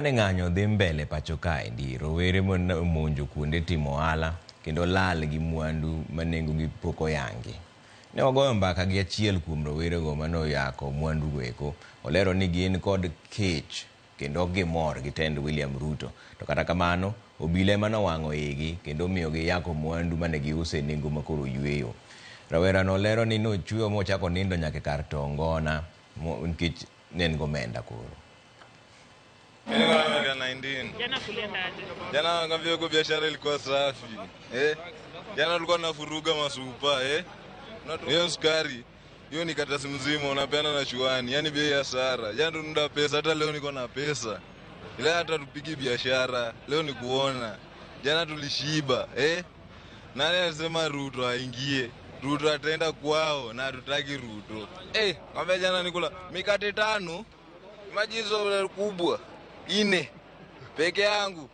Ne ng'anyo dhi mbele pacho kaendi, rowere omonjo kuonde timo ohala kendo lal gi mwandu ma nengogi pok oyangi. Ne wagoyo mbaka gi achiel kuom rowerego manoyako mwandugo eko. Olero ni gin kod kech kendo ok gimor gi tend William Ruto. To kata kamano, obila ema nowang'o igi kendo omiyo giyako mwandu mane giuso e nengo makoro oyweyo. Rawerano lero ni nochweyo mochako nindo nyaka e kar to ngona nikech ne en gomenda koro. Mimi niko na miaka 19. Jana kulienda aje? Jana nakwambia huko biashara ilikuwa safi. Eh? Jana tulikuwa tunafuruga masupa, eh? Hiyo sukari, hiyo ni karatasi mzima unapeana na chuani, yaani bei ya hasara. Jana tununda pesa, hata leo niko na pesa. Ila hata tupigi biashara, leo ni kuona. Jana tulishiba, eh? Nani alisema Ruto aingie? Ruto ataenda kwao na hatutaki Ruto. Eh, kwambia jana nikula mikate 5, majizo kubwa 4 peke yangu.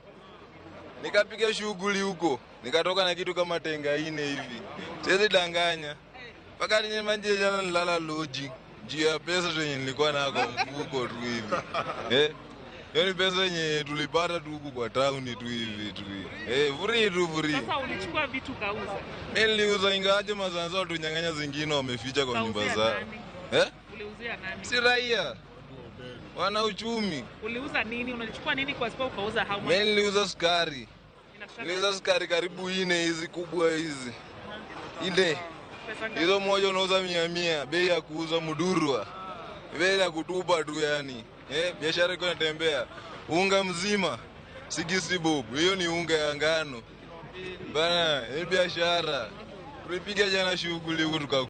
Nikapiga shughuli huko, nikatoka na kitu kama tenga 4 hivi. Siwezi danganya. Mpaka manje jana nilala lodging juu ya pesa zenye nilikuwa nayo kwa mfuko tu hivi. Eh? Hiyo ni pesa yenye tulipata tu huku kwa town tu hivi tu hivi. Eh, vuri tu vuri. Sasa ulichukua vitu kauza. Mimi niliuza ingawaje mazanzo tunyang'anya zingine wameficha kwa nyumba Kauzia zao. nani? Eh? Uliuzia nani? Si raia. Wana uchumi. Uliuza nini? Unalichukua nini kwa sababu ukauza how much? Mimi niliuza sukari. Inafika Niliuza sukari karibu 4 hizi kubwa hizi. 4. pesa ngapi? Hizo moja unauza 100, bei ya kuuza mudurwa. Bei ya kutupa tu yani. Eh, biashara iko inatembea. Unga mzima 60 bob. Hiyo ni unga ya ngano. Bana, hii biashara. Tulipiga jana shughuli huku tuka